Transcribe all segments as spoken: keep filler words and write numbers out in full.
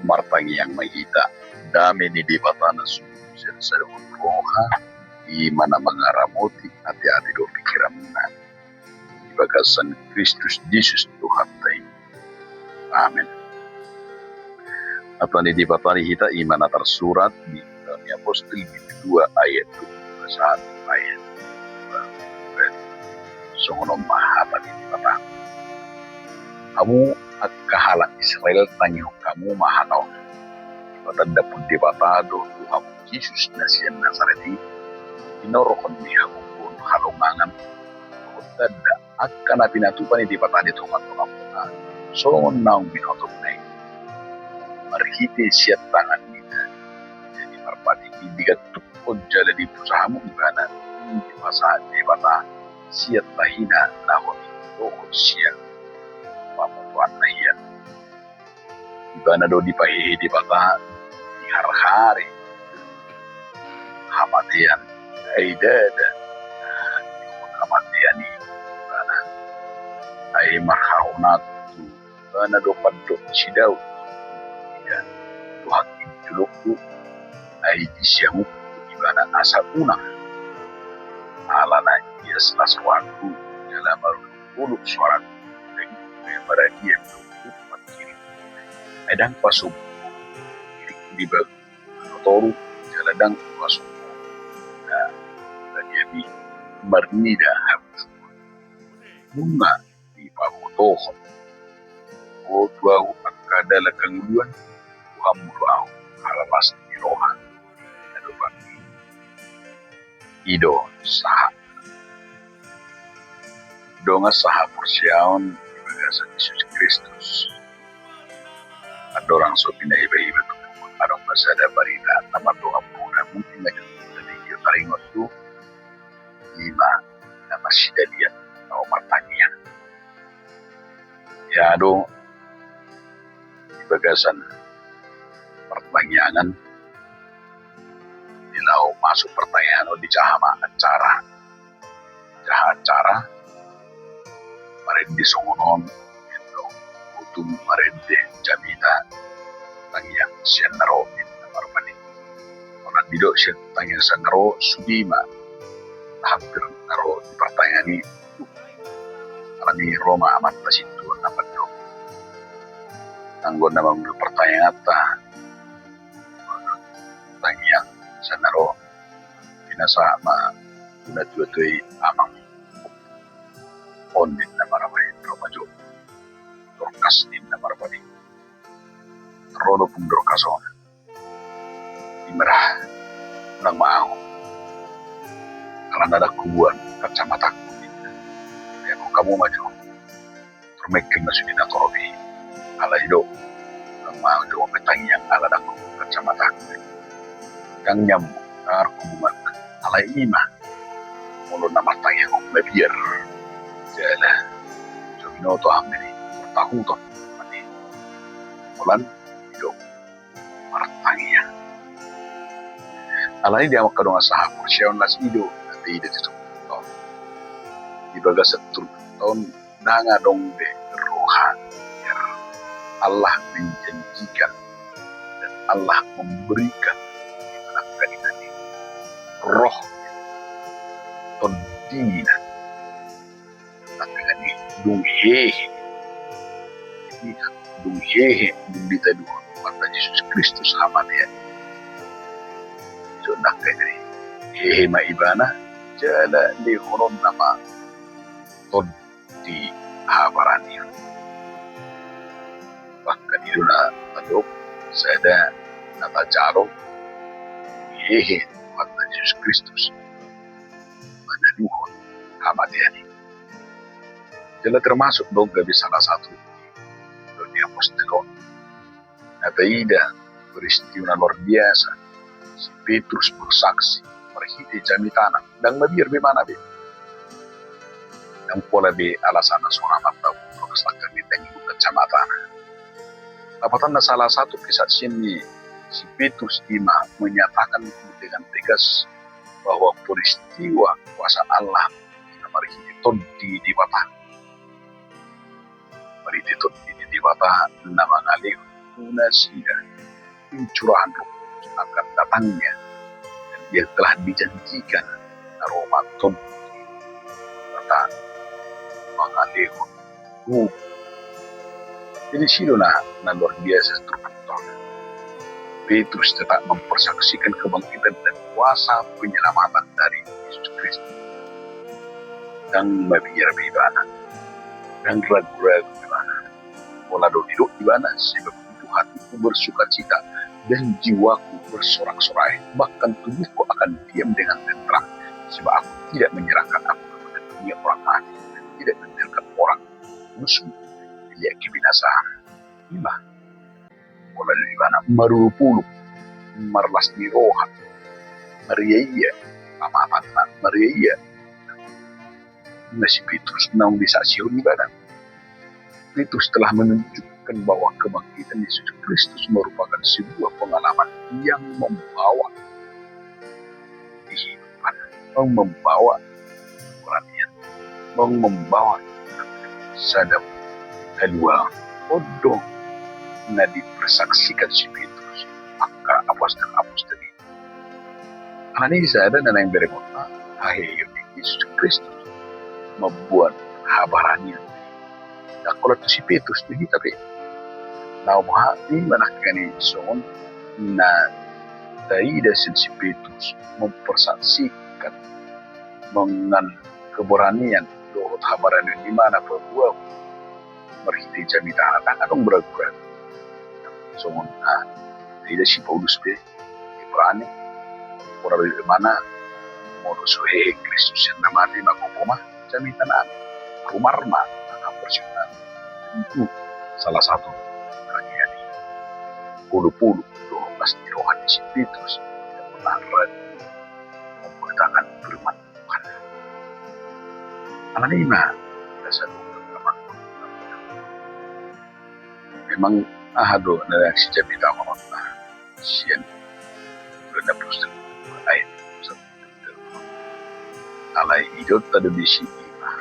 Martangiang ma hita. Dame ni Debata na sumurung sian saluhut roha, i ma na mangaramoti ateate dohot pingkiranmuna di bagasan Kristus Jesus Tuhanta i. Amen. Hata ni Debata di hita i ma na tarsurat di Ulaon ni Apostel bindu dua ayat dua pulu sahat ayat dua pulu. Songon on ma hata ni Debata. Hamu angka halak Israel, tangihon hamu ma hata on. Patandahon Debata do tu hamu Jesus na sian Nasaret i, tinorhon ni hagogoon halongangan, dohot tanda angka na pinatupa ni Debata di tongatongamuna, songon naung binotoMuna i marhite sian tangan ni na. Jadi marpatik i digantukhon jala dipuja hamu Ibana, dung dipasahat Debata sian tahina na hot i dohot sian pamotoanna hian. Ibana do dipahehe Debata di harhari hamatean, ai ndada hamatean i Ibana. Ai marhahonan tu Ibana do pandok ni si Daud. Ia, Tuhan i jolongku, ai disiamuhon Ibana asa unang. Alana Ia las rohangku, jala marolopolop soarangku, dagingku pe maradian do umpat kiri. Ai ndang pasombu diringku di bagu na toru, jala ndang pasombu na badia mi marnida habusuhon. Nunga dipabotohon Ho tu ahu angka dalan hangoluan, Tuhanmu do ahu, ala las ni roha na dopak i. I do sahat dongan sahaporseaon di bagasan Jesus Kristus. Andorang so pinahibahiba tu, adong ma sada barita na mardongan muna, mungkin na jo tadi jo taringot tu, i ma na marsidalian, na martangiang. Ia do di bagasan partangiangan, di laho masuk partangiangan on, dijaha ma acara. Jaha acara, marende songon on, endo, utum marende jamita tangiang sian na ro, ninna ma rupani. Molo didok sian tangiang sian na ro, sude ma hampir na ro di partangiangan i. Alani ro ma amanta sintua na mandok, anggo na mangolu partangianganta, tangiang sian na ro, pinasahat ma tu natuatua i, amang, on ninna ma rupani, ro ma jo Dorkas ninna ma rupani. Ro do pung Dorkas on. Imara, unang ma ahu, alana ndang huboan kacamatangku, ninna. Ia, hamu ma jo. Tor mengkel ma sude natorop i. Alai do, unang ma ahu jo martangiang ala ndang huboan kacamatangku. Ndang nyambung, ndang arhubungan. Alai i ma, molo na martangiang on mabiar, jala so binoto hami di partahuton, mani. Holan i do martangiang. Alani i, angka dongan sahaporseaon, las i do na taida di turpukta on. Di bagasan turpukta on ndang adong be roha. Allah menjanjikan dan Allah memberikan di tengah-tengah roh, tondina. Tapi kan i dung hehe, i dung hehe, dung ditaluhon Tuhanta Jesus Kristus hamatean i. Songon i, hehe ma ibana, jala lehononna ma tondi habaranion. Bahkan i do na tadok, sada na tajalo, hehe Tuhanta Jesus Kristus manaluhon hamatean i. Jala termasuk do gabe salah satu di Ulaon ni Apostel on na taida peristiwa na luar biasa. Si Petrus bersaksi marhite jamitana, ndang mabiar be ibana be. Ndang pola be alasanna songon amanta, Dorkas, langka be ndang ibuka jamitana. Lapatanna, salah satu kesaksian ni si Petrus i ma menyatakan dengan tegas bahwa peristiwa kuasa Allah na marhite Tondi ni Debata, marhite Tondi ni Debata na mangalehon tu nasida pencurahan Roh Kudus akan datangnya, dan ia telah dijanjikan na ro ma antong di Debata mangalehon tu. Jadi disi do na, na luar biasa strukturna. Petrus tetap mempersaksikan kebangkitan dan kuasa penyelamatan dari Yesus Kristus. Ndang mabiar be ibana, ndang ragu-ragu ibana. Pola do didok ibana, sebab itu hatiku bersukacita dan jiwaku bersorak-sorai, bahkan tubuhku akan diam dengan tentram, sebab aku tidak menyerahkan aku kepada dunia orang mati, dan tidak membiarkan orang kudusmu melihat kebinasaan. Ima, pola do ibana marulupulu, marlas ni roha, mariaia amatanna, mariaia. Ima si Petrus naung disaksihon ibana. Petrus telah menunjukkan bahwa kebangkitan Yesus Kristus merupakan sebuah pengalaman yang membawa kehidupan, membawa keberanian, membawa sada haluaon. On do na dipersaksikan si Petrus, angka apostel-apostel i. Alani i sada na naeng berengonta, haheheon ni Jesus Kristus mamboan habaranion. Ndang holan tu si Petrus, tu hita pe. Naung hami manangkani songon na taida sian si Petrus mempersaksikan mangan keberanian dohot habaranion ni mana paboa marhite jamita na ndang adong beragu-ragu. Songon na taida si Paulus pe, berani. Ora do ibana, molo so hehe Kristus sian na mate, magopo ma jamita nami, rumar ma na haporseaon nami. Itu salah satu keberanian i. Pulu-pulu dohot las ni roha ni si Petrus, tidak pernah ragu memberitakan firman Tuhan. Alani i ma, biasa do. Memang aha do na naeng sijamita on, sian Bulan Apostel, ayat satu. Alai idok tado di si ima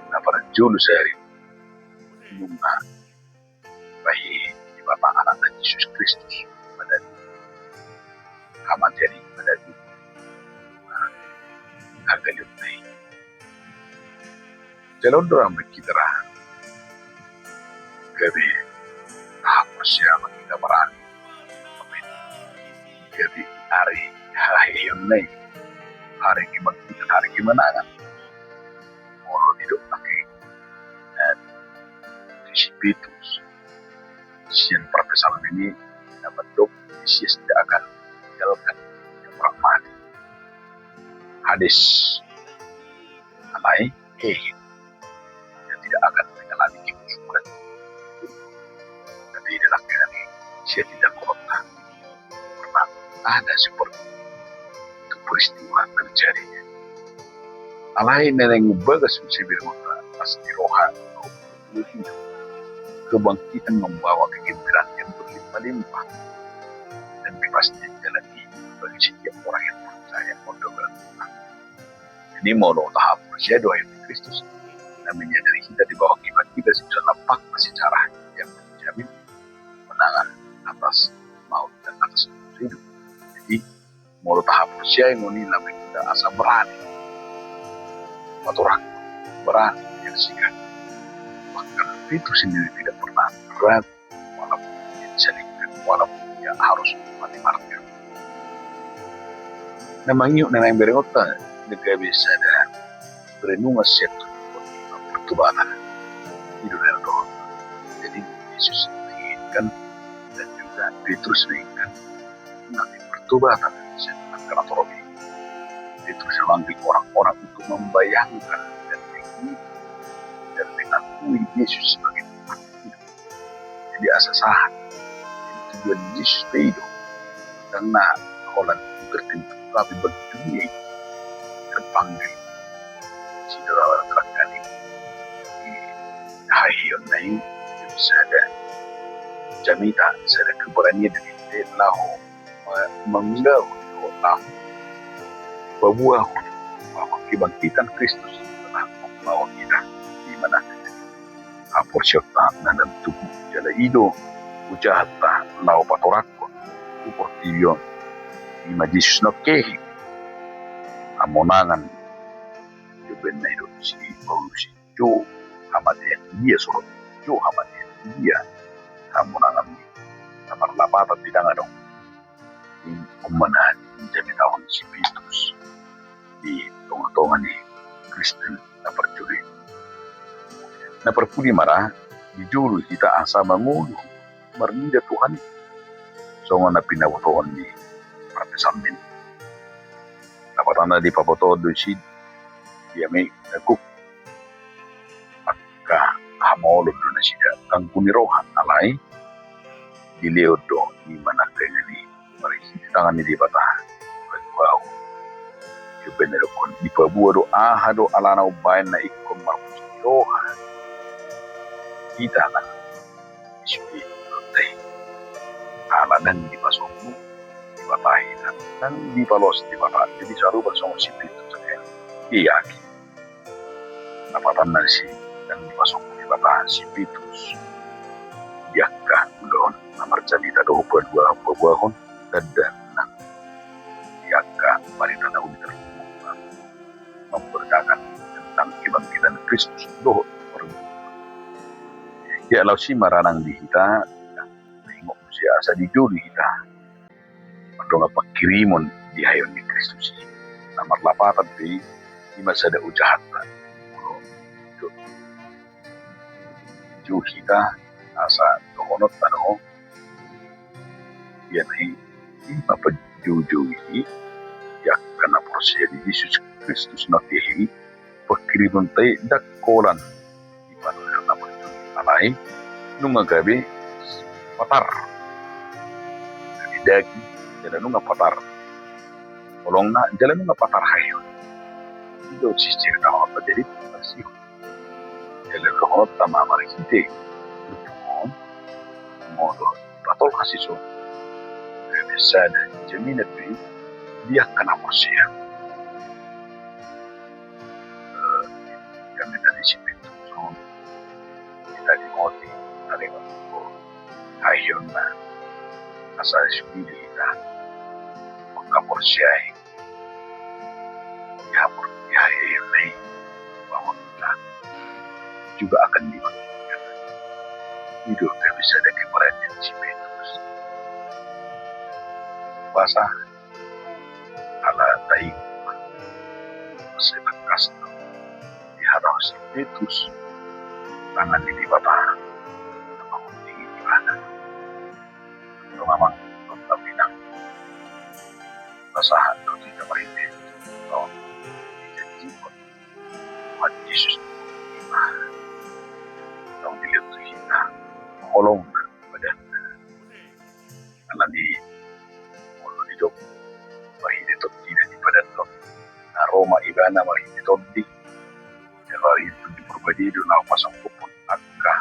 na parjolo sari nunga pahehe Debata Anakna Jesus Kristus pada hamatean i, pada hagaleonna i. Jala on do amang hita ra gabe tahaporseai ma hita, berani. Gabe ari haheheonna i, ari kebangkitan, ari kemenangan. Molo didok lagi, eh, di si Petrus sian parpsalmen i na mandok, Mesias tidak akan meninggalkan orang mati. Hades, alai hehe, ia tidak akan mengalami kebusukan. Tapi di dalam kami, saya tidak pernah, pernah ada seperti itu peristiwa terjadi. Alai na naeng bagas muse bermota, las ni roha, kebangkitan membawa kegembiraan yang berlimpah-limpah dan kepastian jalan hidup bagi setiap orang yang percaya. Jadi molo tahaporseai do ayat ni Kristus na menyadari hita di bahwa kita, kita sudah lepas secara yang menjamin kemenangan atas maut dan atas hidup. Jadi molo tahaporseai ngoni, lam hita asa berani patorang, berani menyaksikan. Bahkan Petrus sendiri tidak pernah ragu, walaupun ia disalibkan, walaupun ia harus mati martir. Na mangihut na naeng berengonta, na gabe sada renungan sian pertobatan. Jadi Yesus menginginkan dan juga Petrus menginginkan nanti pertobatan sian angka na torop i. Petrus memanggil orang-orang untuk membayangkan dan mengikuti dan mengakui Yesus sebagai Tuhan. Jadi asa sahat. Jadi tujuan Jesus pe i do. Karena holan tertentu, tapi bagi dunia i terpanggil. Sida lawan terkali di hahion na i, jadi sada jamita, sada keberanian dari laho menggaul, laho paboahon bahwa kebangkitan Kristus telah membawa kita di mana haporseaonta na tubu. Jala i do ujahanta laho patorangkon tu portibi on, ima Jesus nangkin i, hamonangan. Umbahen na didok si Paulus i, jo hamatean dia, songon i, jo hamatean dia hamonangan ni na marlapatan di tangan on. Ingkon ma na jamitahon si Petrus di tongatonga ni Kristen na parjolo i. Na parpudi ma ra, dijou do hita asa mangolu marnida Tuhan i, songon na pinabotohon ni parpsalmen. Lapatanna dipabotohon do disi, dia ma i na gok angka hamolon do nasida, ganggu ni roha, alai dilehon do ima nangkaningan i marhite tangan ni Debata pajuahon. Umbahen na didokkon, dipaboa do aha do alana umbahen na ingkon marpus ni roha hita na di sude dohot i. Ala ndang dipasombu Debata hita, ndang dipaloas Debata. Jadi sarupa songon si Petrus, ia yakin. Lapatanna disi, ndang dipasombu Debata si Petrus di angka ulaon na marjamita dohot paboa-, paboahon tanda nang di angka barita na uli tarlumobi memberitakan tentang kebangkitan Kristus dohot parburuon. Ia laos i ma ra nang di hita, taingot muse asa dijou do hita mardongan pangkirimon di hahion ni Kristus i. Na marlapatan pe i, ima sada ujahanta. Molo dijou hita asa dohononta do, ia na i, ima panjoujou i di angka na porsea di Jesus Kristus nangkin i, pangkirimonta i ndang holan di panurirang na parjolo, alai nunga gabe patar. Gabe daging, jala nunga patar holongna, jala nunga patar hahion. Didok si sirna on, jadi parsihon. Jala dohononta ma marhite turpuk on, molo patolhas i, so gabe sada jaminan be di angka na porsea. Eh, jaminan ni si Petrus on, hita dingoti, taringot tu hahionna, asa sude hita mangkaporseai di hapor-, di hahionna i, bahwa kita juga akan dibangkitkan. I do gabe sada keberanian si Petrus. Basa ala taingot, asa tangkas do dihadapon si Petrus tangan ni Debata na mangundingi ibana. Antong amang dohot inang, pasahat do hita marhite on, dijanjihon Tuhan Jesus ima, antong dilehon tu hita holongna, badanna. Alani i, molo didok marhite Tondina dipadanhon, na ro ma ibana marhite Tondi. Jala i Tondi Porbadia do na pasangkupon angka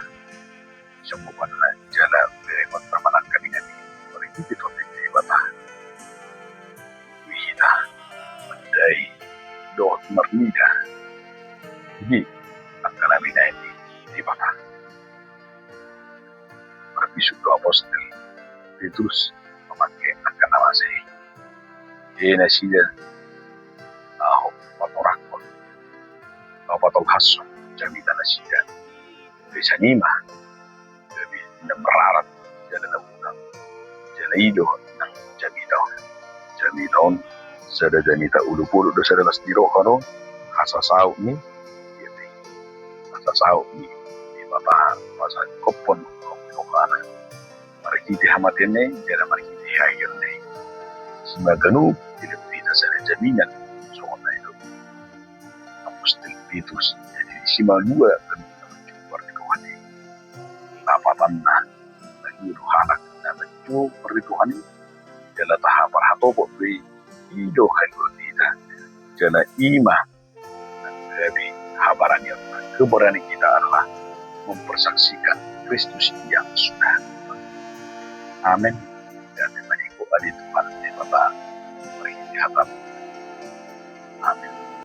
sangkupanna jala berengon na manangkaningan i marhite Tondi ni Debata. Di hita mandai dohot marnida di angka na binahen ni Debata. Marbisuk do apostel Petrus mamangke angka na masa i. Ia nasida laho patorangkon, laho patolhashon jamita nasida. Gabe songon i ma, gabe na mararat jala na unang. Jala i do nang jamita on. Jamita on sada jamita ulu podok do sada las ni roha do, hasasaut ni, hasasaut ni Debata pasangkuphon rohana marhite hamateanna i jala marhite hahionna i. Sima ganup dilehon hita sada jaminan songon na didok apostel Petrus. Jadi sima ganup na manjou parrohana i. Lapatanna, na ganup halak na manjou parrohana i jala tahaparhatopot be i, i do haluaon hita. Jala ima na gabe habaranionna, keberanian hita adalah mempersaksikan Kristus yang sudah mati. Amen. Gabe ma di ho ale Tuhan Debata, marhite hataM